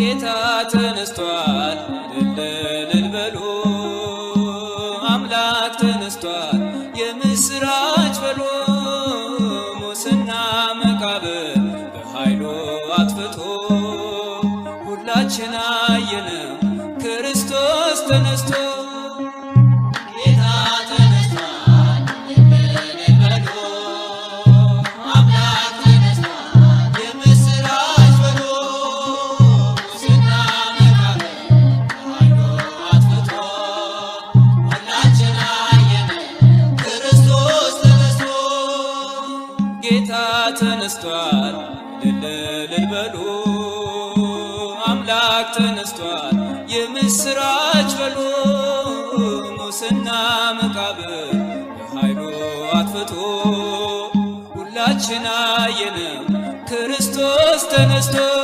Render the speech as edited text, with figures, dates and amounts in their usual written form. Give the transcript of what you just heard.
ጌታ ተነስቷል እልል እልል በሉ፣ አምላክ ተነስቷል የምስራች በሉ። ሙስና መቃብር በኃይሉ አጥፍቶ ሁላችን አየነው ክርስቶስ ተነስቶ። ጌታ ተነስቷል እልል በሉ፣ አምላክ ተነስቷል የምስራች በሉ። ሙስና መቃብር በኃይሉ አጥፍቶ ሁላችን አየነው ክርስቶስ ተነስቶ። ጌታ ተነስቷል እልል እልል በሉ፣ አምላክ ተነስቷል የምስራች በሉ። ሙስና መቃብር በኃይሉ አጥፍቶ ሁላችን አየነው ክርስቶስ ተነስቶ።